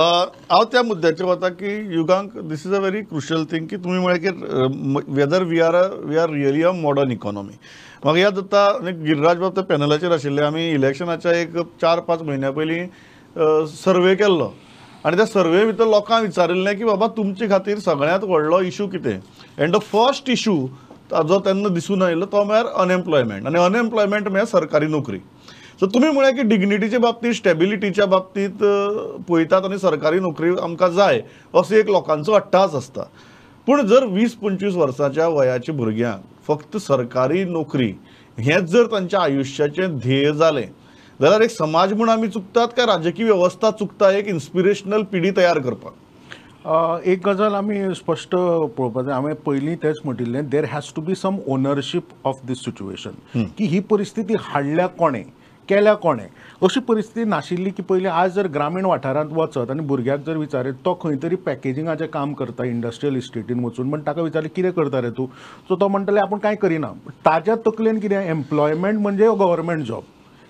हांव त्या मुद्द्याचेर वता की Yugank this is a very crucial thing की तुमी म्हळें की whether we are really a modern economy. म्हाका याद जाता गिरिराज बाब त्या पॅनलाचेर आशिल्ले, आमी इलेक्शनाच्या एक 4-5 म्हयन्या पयलीं सर्वे केल्लो आनी त्या सर्वे भितर लोकांक विचारिल्लें की बाबा तुमचे खातीर सगळ्यांत व्हडलो इशू कितें, एंड the first issue जो तेन्ना दिसून आयलो तो म्हळ्यार अनएम्प्लॉयमेंट, आनी अनएम्प्लॉयमेंट म्हळ्यार सरकारी नोकरी. सो तुमी म्हळें की डिग्निटीच्या बाबतींत, स्टेबिलिटीच्या बाबतींत पळयतात आनी सरकारी नोकरी आमकां जाय असो एक लोकांचो अट्टास आसता. पूण जर 20-25 वर्सांच्या वयाच्या भुरग्यांक फक्त सरकारी नोकरी हेंच जर तांच्या आयुश्याचें ध्येय जालें जाल्यार एक समाज म्हूण आमी चुकतात काय राजकीय वेवस्था चुकता एक इन्स्पिरेशनल पिढी तयार करपाक? एक गजाल आमी स्पश्ट पळोवपाक जाय. हांवें पयलीं तेंच म्हणिल्लें, there has to be some ownership of this situation, की ही परिस्थिती हाडल्या कोणें, केल्या कोणें. अशी परिस्थिती नाशिल्ली की पयलीं आज जर ग्रामीण वाठारांत वचत आनी भुरग्याक जर विचारीत, तो खंय तरी पॅकेजिंगाचें काम करता इंडस्ट्रियल इस्टेटीन वचून, पण ताका विचारलें कितें करता रे तूं, सो तो म्हणटले आपूण कांय करिना. ताज्या तकलेन कितें, एम्प्लॉयमेंट म्हणजे government job,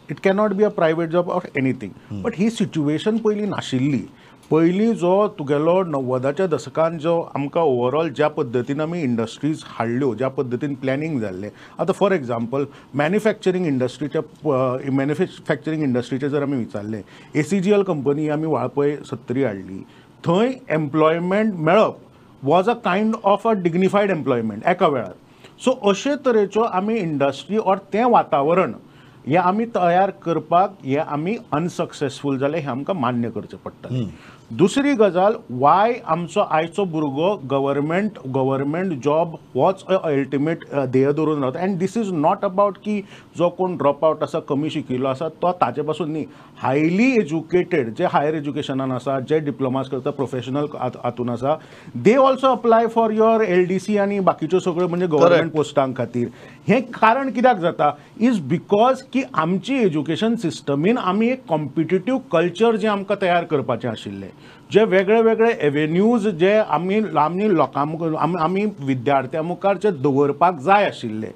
it cannot be a private job or anything. But he situation पयलीं नाशिल्ली. पयलीं जो तुगेलो 90च्या दसकान जो आमकां ओवरऑल ज्या पद्दतीन आमी इंडस्ट्रीज हाडल्यो, ज्या पद्दतीन प्लॅनिंग जाल्लें, आतां फॉर एग्जाम्पल मॅन्युफॅक्चरींग इंडस्ट्रीचें जर आमी विचारलें, ACGL company आमी वाळपय 70 हाडली, थंय एम्प्लॉयमेंट मेळप was a kind of a dignified employment एका वेळार. सो अशे तरेच्यो आमी इंडस्ट्री ऑर तें वातावरण हें आमी तयार करपाक हें आमी अनसक्सेसफूल जालें, हें आमकां मान्य करचें पडटलें. दुसरी गजाल, वाय आमचो आयचो भुरगो गव्हर्मेंट जॉब होच अल्टिमेट ध्येय धरून रावता. And this is not about की जो कोण ड्रॉप आवट आसा, कमी शिकिल्लो आसा तो ताजे पासून न्ही, हायली एज्युकेटेड जे हायर एज्युकेशनान आसा, जे डिप्लोमास करता, प्रोफेशनल हातून आसा, they also apply for your LDC आनी बाकीच्यो सगळ्यो म्हणजे गव्हर्मेंट पोस्टां खातीर. हें कारण कित्याक जाता is because की आमची एज्युकेशन सिस्टमीन आमी एक कॉम्पिटिटीव कल्चर जें आमकां तयार करपाचें आशिल्लें, जे वेगळे वेगळे एवेन्यूज जे आमी आमी लोकां आमी विद्यार्थ्यां मुखार जे दवरपाक जाय आशिल्ले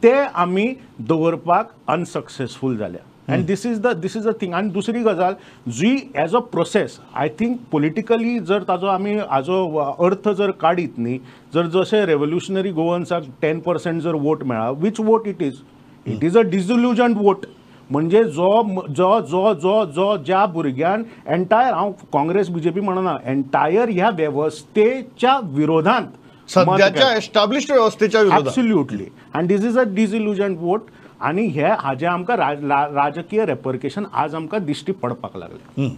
ते आमी दवरपाक अनसक्सेसफूल जाल्या. And this is the thing. आनी दुसरी गजाल जी as a process I think politically जर ताजो आमी हाजो अर्थ जर काडीत न्ही, जर जशें रेवोल्युशनरी गोवन्साक 10% जर वोट मेळ्ळा, which vote it is, it is a disillusioned vote. म्हणजे जो जो जो जो जो ज्या भुरग्यान एंटायर, हांव काँग्रेस बीजेपी म्हणना, एंटायर ह्या वेवस्थेच्या विरोधांत, सद्याच्या एस्टाब्लिश्ड वेवस्थेच्या विरोधात, absolutely, and this is a disillusioned vote. आनी हे हाजे आमकां राजकीय रेपर्केशन आज आमकां दिश्टी पडपाक लागलें.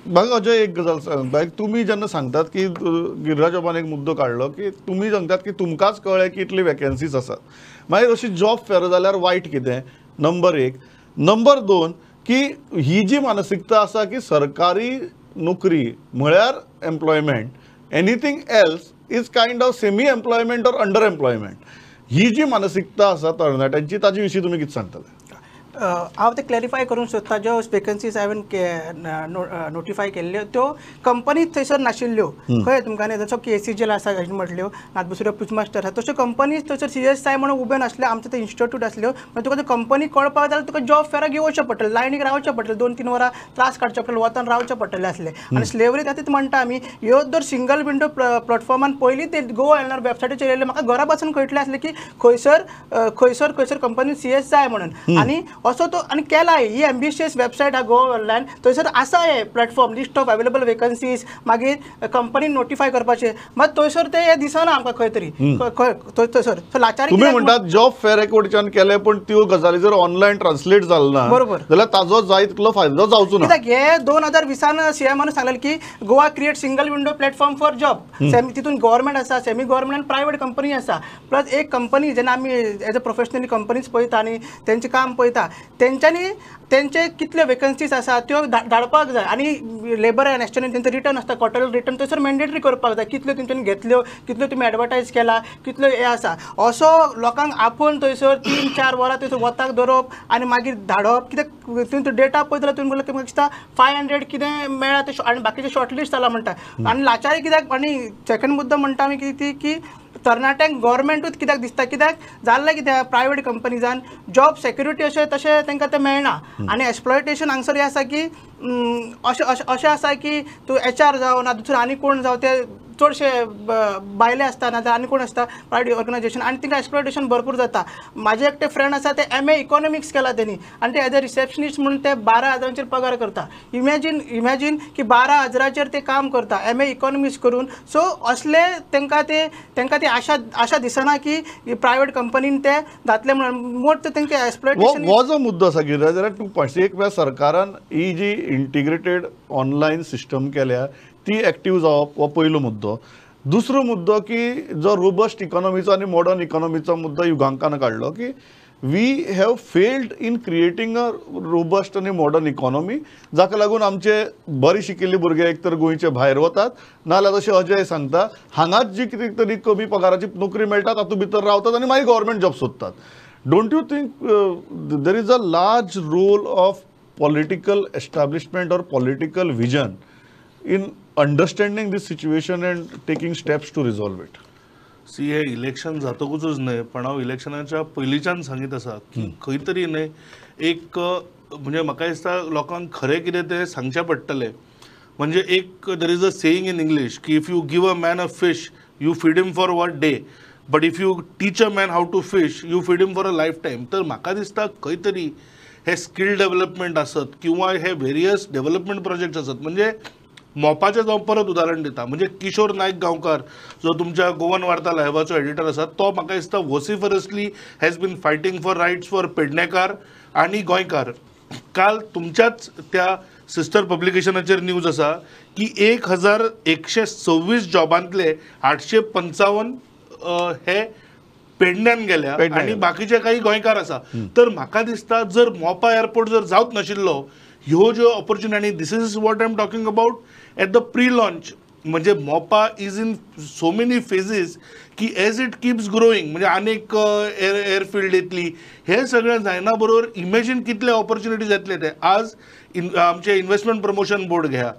म्हाका अजय एक गजाल सांग, तुमी जेन्ना सांगतात की गिरिराज बाबान एक मुद्दो काडलो की तुमी सांगतात की तुमकांच कळ्ळें की इतली वेकन्सीज आसात, मागीर अशी जॉब फेर जाल्यार वायट कितें, नंबर 1. नंबर 2 की ही जी मानसिकता आसा की सरकारी नोकरी म्हळ्यार employment, anything else is kind of semi employment or under employment, ही जी मानसिकता आसा तरणाट्यांची ताजे विशीं तुमी कितें सांगतले? हांव तें क्लॅरिफाय करूंक सोदता. ज्यो वेकन्सीज हांवें नोटिफाय केल्ल्यो त्यो कंपनीज थंयसर नाशिल्ल्यो, कळ्ळें तुमकां न्ही. जसो KCGL आसा अशें म्हटल्यो, नात दुसऱ्यो पुचमास्टर आसा, तश्यो कंपनीज थंयसर CSI म्हणून उब्यो नासल्यो, आमचें ते इन्स्टिट्यूट आसल्यो. मागीर तुका त्यो कंपनी कळपाक जाल्यार तुका जॉब फेराक येवचें पडटलें, लायनीक रावचें पडटलें, 2-3 वरां त्रास काडचे पडटले, वतान रावचें पडटलें आसलें. आनी स्लेवरी खातीर म्हणटा आमी, ह्यो जर सिंगल विंडो प्लॅटफॉर्मान पयलीं ते गोवा एलआर वेबसायटीचेर येयल्ले, म्हाका घरा बसून कळटलें आसलें की खंयसर खंयसर खंयसर कंपनी CS जाय म्हणून. आनी असो तो आनी केला ही एम्बिशियस वेबसायट आहा गोवा ऑनलायन, थंयसर आसा हे platform, list of available vacancies, मागीर कंपनी नोटिफाय करपाचें, मात थंयसर ते हें दिसना आमकां खंय तरी थंयसर. सो लाचारी तुमी म्हणटात जॉब फेर एक वटच्यान केलें, पण त्यो गजाली जर ऑनलायन ट्रान्सलेट जाल ना बरोबर जाल्यार ताजो जाय तितलो फायदो जावचो ना. कित्याक हे 2020 सीएमान सांगलें की Goa create single window platform for job, तितून गव्हर्मेंट आसा, सेमी गव्हर्मेंट आनी प्रायवेट कंपनी आसा. प्लस एक कंपनी जेन्ना आमी एज अ प्रोफेशनली कंपनीज पळयता आनी तेंचें काम पळयता, तेंच्यांनी तेंचे कितले वेकन्सीज आसा त्यो धाडपाक जाय. आनी लेबर एंड एक्सचेंज तेंचो रिटर्न आसता, क्वॉर्टरली रिटर्न थंयसर मॅन्डेटरी करपाक जाय, कितल्यो तेंच्यांनी घेतल्यो, कितल्यो तुमी एडवर्टायज केला, कितल्यो हें आसा. असो लोकांक आपोवन थंयसर 3-4 वरां थंयसर वताक दवरप आनी मागीर धाडप, कित्याक तुवें डेटा पळयत जाल्यार तुवें म्हणलें म्हाका दिसता 500 कितें मेळ्ळा ते, आनी बाकीचे शॉर्टलिस्ट जाला म्हणटा. आनी लाचारी कित्याक, आनी सेकंड मुद्दो म्हणटा आमी कितें ती की तरणाट्यांक गव्हर्मेंटूच कित्याक दिसता, कित्याक जाल्लें कितें, प्रायवेट कंपनीजान जॉब सेक्युरिटी अशें तशें तांकां तें मेळना आनी एक्सप्लॉयटेशन हांगसर हें आसा की अशें अशें अशें आसा की तूं एचआर जावं ना दुसरो आनी कोण जावं, ते चडशे बायले आसता ना आनी कोण आसता प्रायवेट ऑर्गनायजेशन आनी तांकां एक्सप्लॉयटेशन भरपूर जाता. म्हाजे एकटे फ्रेंड आसा, ते एमए इकॉनॉमिक्स केला तेणी आनी ते एज अ रिसेप्शनिस्ट म्हणून ते 12 हजारांचेर पगार करता. इमॅजीन, इमॅजीन की 12 हजाराचेर ते काम करता एमए इकॉनॉमिक्स करून. सो असले तांकां ते आशा दिसना की प्रायवेट कंपनीन ते जातले म्हणून. मोट तांकां एक्सप्लॉयटेशन. हो जो मुद्दो आसा गिरिराज, जाल्यार टू पॉयंट्स. एक म्हळ्यार सरकारान ही जी इंटिग्रेटेड ऑनलायन सिस्टम केल्या ती एक्टीव जावप, हो पयलो मुद्दो. दुसरो मुद्दो की जो रोबस्ट इकॉनॉमीचो आनी मॉडर्न इकॉनॉमीचो मुद्दो युगांकान काडलो की we have failed in creating a robust आनी मॉडर्न इकॉनॉमी, जाका लागून आमचे बरे शिकिल्ले भुरगे एक तर गोंयचे भायर वतात, नाजाल्यार जशें अजय सांगता, हांगाच जी कितें तरी कमी पगाराची नोकरी मेळटा तातूंत भितर रावतात आनी मागीर गव्हर्मेंट जॉब सोदतात. Don't you think there is a large role of political establishment or political vision in understanding this situation and taking steps to resolve it? See, हे इलेक्शन जातकूच न्हय, पण हांव इलेक्शनाच्या पयलींच्यान सांगीत आसा की खंय तरी न्हय एक म्हणजे म्हाका दिसता लोकांक खरें कितें तें सांगचें पडटलें. म्हणजे एक there is a saying in English की if you give a man a fish, you feed him for one day, but if you teach a man how to fish, you feed him for a lifetime. तर म्हाका दिसता खंय तरी हे skill development आसत किंवा हे वेरियस डेव्हलपमेंट प्रोजेक्ट्स आसत, म्हणजे मोपाचें हांव परत उदाहरण दिता, म्हणजे किशोर नायक गांवकार जो तुमच्या गोवन वार्ता लायवाचो एडिटर आसा, तो म्हाका दिसता vociferously has been fighting for rights for Pednekar आनी गोंयकार. काल तुमच्याच त्या सिस्टर पब्लिकेशनाचेर न्यूज आसा की 1126 जॉबांतले 855 हे पेडण्यान गेल्या पेडण्यां आनी गेल्या. बाकीचे काही गोंयकार आसा. तर म्हाका दिसता जर मोपा एअरपोर्ट जर जावच नाशिल्लो, ह्यो ज्यो ऑपॉर्च्युनिटी, आनी this is what I am talking about at the pre launch, म्हणजे Mopa is in so many phases की एज it keeps growing, म्हणजे आनीक एअरफिल्ड येतली, हे सगळें जायना बरोबर इमेजीन कितले ऑपॉर्च्युनिटीज येतले ते. आज आमचे इन्व्हेस्टमेंट प्रमोशन बोर्ड घ्या,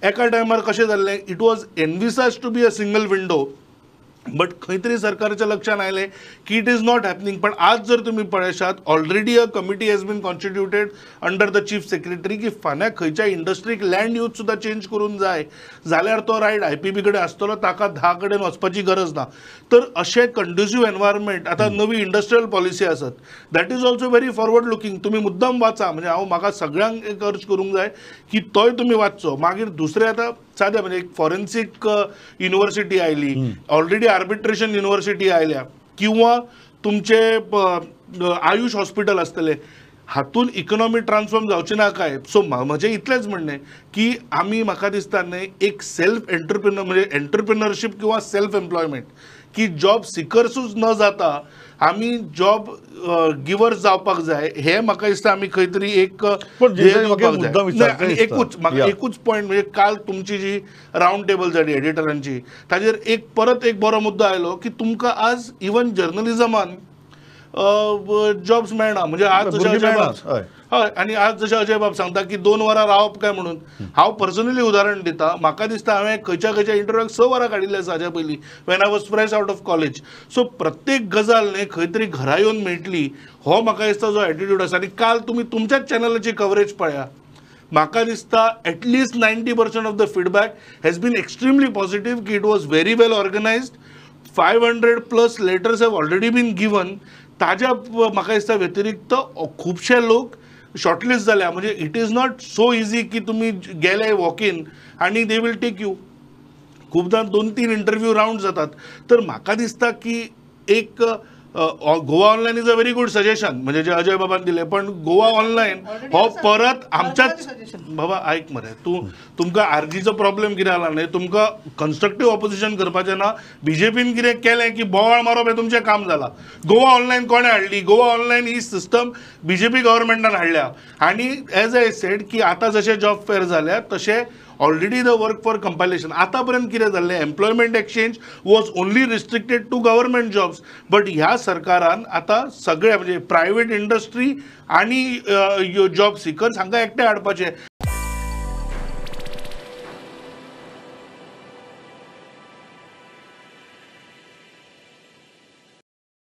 एका टायमार कशें जाल्लें, it was envisaged to be a single window, but खंय तरी सरकारच्या लक्षात आयलें की it is not happening. पण आज जर तुम्ही पळयशात, already a committee has been constituted under the chief secretary की फाल्यां खंयच्या इंडस्ट्रीक लँड यूज सुद्दां चेंज करूंक जाय जाल्यार तो रायट आयपीबी कडेन आसतलो, ताका 10 कडेन वचपाची गरज ना. तर अशें कंड्युसीव एनवायरमेंट, आतां नवी इंडस्ट्रियल पॉलिसी आसत, that is also very forward looking. तुमी मुद्दम वाचा, म्हणजे हांव म्हाका सगळ्यांक एक अर्ज करूंक जाय की तोय तुमी वाचचो. मागीर दुसरें आतां सादें म्हणजे एक फॉरेन्सीक युनिवर्सिटी आयली, ऑलरेडी आर्बिट्रेशन युनिवर्सिटी आयल्या किंवा तुमचे आयुष हॉस्पिटल आसतलें, हातून इकॉनॉमी ट्रान्सफॉर्म जावची ना काय? सो म्हजें इतलेंच म्हणणें की आमी म्हाका दिसता न्हय एक सेल्फ एंटरप्रिनर, म्हणजे एंटरप्रिनरशीप किंवा सेल्फ एम्प्लॉयमेंट, की जॉब सिकर्सूच न जाता आमी जॉब गिवर्स जावपाक जाय. हे म्हाका दिसता आमी खंय तरी एक पण ध्येय जे म्हाका दिवपाक जाय. मुद्दाम नाही, विचारचें आनी दिसता. एकूच म्हाका एकूच पॉयंट, म्हणजे काल तुमची जी रावंड टेबल जाली एडिटरांची, ताजेर एक परत एक बरो मुद्दो आयलो की तुमकां आज इवन जर्नलिजमान जॉब्स मेळना. म्हणजे आज जशें भुरगीं अजय मेळनात, बाब हय. हय, आनी आज जशें अजय बाब सांगता की 2 वरां रावप काय म्हणून, हांव पर्सनली उदाहरण दिता, म्हाका दिसता हांवें खंयच्या खंयच्या इंटरव्यूक 6 वरां काडिल्लीं आसा हाज्या पयलीं when I was fresh out of college. So प्रत्येक गजाल न्ही खंय तरी घरा येवन मेळटली, हो म्हाका दिसता जो एटिट्यूड आसा. आनी काल तुमी तुमच्याच चॅनलाची कवरेज पळया, म्हाका दिसता at least 90% of the feedback has been extremely positive की it was very well organized, 500 plus letters have already been given. ताज्या म्हाका दिसता व्यतिरिक्त खुबशे लोक शॉर्टलिस्ट जाल्या. म्हणजे it is not so easy की तुमी गेले वॉक इन आनी they will take you. खूपदां दोन तीन इंटरव्यू रावंड जातात. तर म्हाका दिसता की एक Goa Online is a very good suggestion, म्हणजे जे अजय बाबान दिले, पण गोवा ऑनलायन हो परत आमच्याच, बाबा आयक मरे तूं, तुमकां आरजीचो प्रॉब्लेम कितें जाला न्ही, तुमकां कन्स्ट्रक्टीव ऑपोजिशन करपाचें ना. बीजेपीन कितें केलें की बोवाळ मारप हें तुमचें काम जालां. गोवा ऑनलायन कोणें हाडली? गोवा ऑनलायन ही सिस्टम बीजेपी गव्हर्मेंटान हाडल्या. आनी एज I said की आतां जशें जॉब फेर जाल्या तशें already the work for compilation. आतां पर्यंत कितें जाल्लें, employment exchange was only restricted to government jobs, but ह्या सरकारान आतां सगळे, म्हणजे प्रायवेट इंडस्ट्री आनी जॉब सिकर्स हांकां एकठांय हाडपाचें.